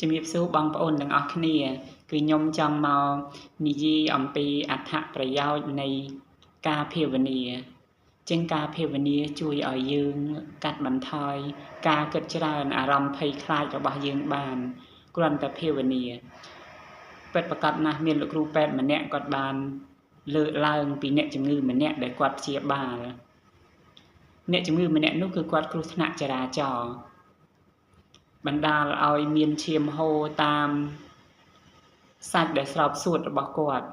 ជំរាបសួរបងប្អូនទាំងអស់គ្នាគឺខ្ញុំចង់មកនិយាយអំពីអត្ថប្រយោជន៍នៃការភាវនាចឹងការភាវនាជួយឲ្យយើងកាត់បន្ថយការគិតច្រើនអារម្មណ៍ភ័យខ្លាចរបស់យើងបានគ្រាន់តែភាវនាពិតប្រាកដណាស់មានលោកគ្រូពេទ្យម្នាក់គាត់បានលើកឡើងពីអ្នកជំងឺម្នាក់ដែលគាត់ព្យាបាលអ្នកជំងឺម្នាក់នោះគឺគាត់គ្រោះថ្នាក់ចរាចរណ៍បណ្ដាលឲ្យមានឈាមហូរតាមសាច់ដែលស្រោបសួតរបស់គាត់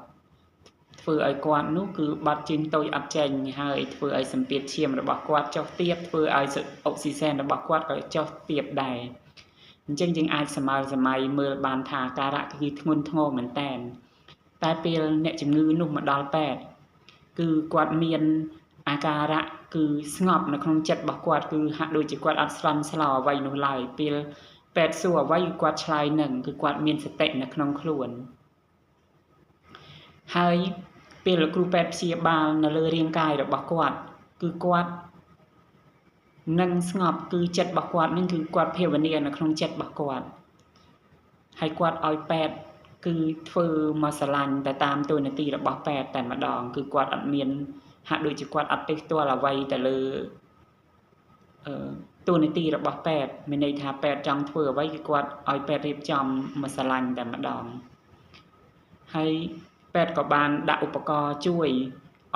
ធ្វើឲ្យគាត់នោះគឺបាត់ជើងតូចអត់ចេញហើយធ្វើឲ្យសម្ពាធឈាមរបស់គាត់ចុះទាបធ្វើឲ្យអុកស៊ីសែនរបស់គាត់ក៏ចុះទាបដែរអញ្ចឹងយើងអាចសម័យសម័យមើលបានថាការៈគឺធ្ងន់ធ្ងរមែនតែនតែពេលអ្នកជំងឺនោះមកដល់ពេទ្យគឺគាត់មានអាការៈគឺស្ងប់នៅក្នុងចិត្តរបស់គាត់គឺហាក់ដូចជាគាត់អត់ស្លន់ស្លោអ្វីនោះឡើយពេលពេទ្យសួរអ្វីគាត់ឆ្លើយនឹងគឺគាត់មានសតិនៅក្នុងខ្លួនហើយពេលលោកគ្រូពេទ្យព្យាបាលនៅលើរាងកាយរបស់គាត់គឺគាត់នឹងស្ងប់គឺចិត្តរបស់គាត់នឹងគឺគាត់ភាវនានៅក្នុងចិត្តរបស់គាត់ហើយគាត់ឲ្យពេទ្យគឺធ្វើមកស្រឡាញ់ទៅតាមតួនាទីរបស់ពេទ្យតែម្ដងគឺគាត់អត់មានហាក់ដូចជាគាត់អត់ទិសទាល់អ្វីទៅលើតួនាទីរបស់ពេទ្យមានន័យថាពេទ្យចង់ធ្វើអ្វីគឺគាត់ឲ្យពេទ្យរៀបចំមកស្រឡាញ់តែម្ដងហើយពេទ្យក៏បានដាក់ឧបករណ៍ជួយ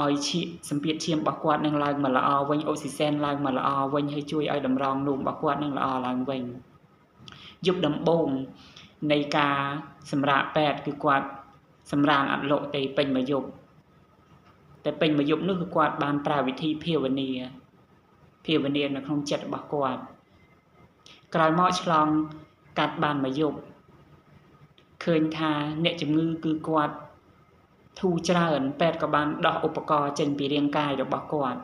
ឲ្យឈាមសម្ពាធឈាមរបស់គាត់នឹងឡើងមកល្អវិញអុកស៊ីសែនឡើងមកល្អវិញហើយជួយឲ្យតម្រងនោមរបស់គាត់នឹងល្អឡើងវិញយប់ដំបូងនៃការសម្រាកពេទ្យគឺគាត់សម្រានអត់លក់ទេពេញមួយយប់តែពេញមួយយប់នោះគឺគាត់បានប្រើវិធីភាវនាភាវនានៅក្នុងចិត្តរបស់គាត់ក្រោយមកឆ្លងកាត់បានមួយយប់ឃើញថាអ្នកជំងឺគឺគាត់ធូរច្រើនពេទ្យក៏បានដោះឧបករណ៍ចេញពីរាងកាយរបស់គាត់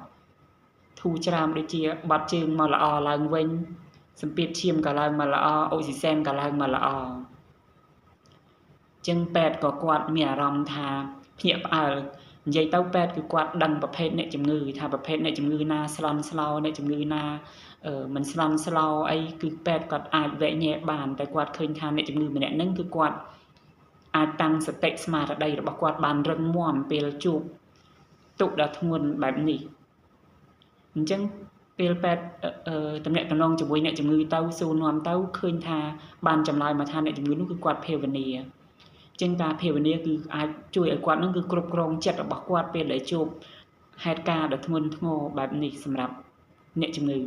ធូរច្រើនដូចជាបាត់ជើងមកល្អឡើងវិញសម្ពាធឈាមក៏ឡើងមកល្អអុកស៊ីសែនក៏ឡើងមកល្អចឹងពេទ្យក៏គាត់មានអារម្មណ៍ថាភ្ញាក់ផ្អើលនិយាយទៅពេទ្យគឺគាត់ដឹងប្រភេទអ្នកជំងឺថាប្រភេទអ្នកជំងឺណាស្លន់ស្លោអ្នកជំងឺណាមិនស្លន់ស្លោអីគឺពេទ្យគាត់អាចវែកញែកបានតែគាត់ឃើញថាអ្នកជំងឺម្នាក់ហ្នឹងគឺគាត់អាចតាំងសតិស្មារតីរបស់គាត់បានរឹងមាំពេលជួបទុក្ខដ៏ធ្ងន់បែបនេះអញ្ចឹងពេលពេទ្យតំណាក់តំណងជាមួយអ្នកជំងឺទៅសួរនាំទៅឃើញថាបានចម្លើយមកថាអ្នកជំងឺនោះគឺគាត់ភាវនាចឹងការភាវនាគឺអាចជួយឲ្យគាត់នឹងគឺគ្រប់គ្រងចិត្តរបស់គាត់ពេលដែលជួបហេតុការណ៍ដ៏ធ្ងន់ធ្ងរបែបនេះសម្រាប់អ្នកជំងឺ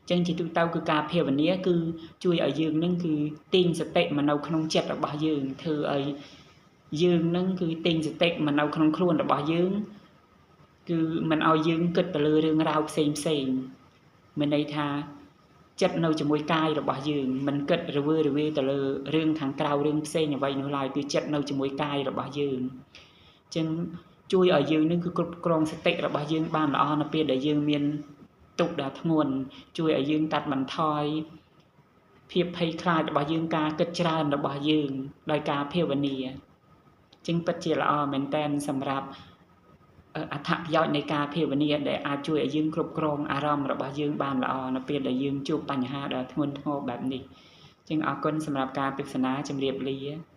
ចឹងជាទូទៅគឺការភាវនាគឺជួយឲ្យយើងនឹងគឺទាញសតិមកនៅក្នុងចិត្តរបស់យើងធ្វើឲ្យយើងនឹងគឺទាញសតិមកនៅក្នុងខ្លួនរបស់យើងគឺមិនឲ្យយើងគិតទៅលើរឿងរ៉ាវផ្សេងផ្សេងមានន័យថាចិត្តនៅជាមួយកាយរបស់យើងមិនគិតរវើរវាយទៅលើរឿងខាងក្រៅរឿងផ្សេងអ្វីនោះឡើយគឺចិត្តនៅជាមួយកាយរបស់យើងចឹងជួយឲ្យយើងនឹងគឺគ្រប់គ្រងសតិរបស់យើងបានល្អនៅពេលដែលយើងមានទុក្ខដ៏ធ្ងន់ជួយឲ្យយើងកាត់បន្ថយភាពភ័យខ្លាចរបស់យើងការគិតច្រើនរបស់យើងដោយការភាវនាចឹងពិតជាល្អមែនតែនសម្រាប់អត្ថប្រយោជន៍នៃការភាវនាដែលអាចជួយឲ្យយើងគ្រប់គ្រងអារម្មណ៍របស់យើងបានល្អនៅពេលដែលយើងជួបបញ្ហាដ៏ធ្ងន់ធ្ងរបែបនេះចឹងអរគុណសម្រាប់ការទស្សនាជម្រាបលា។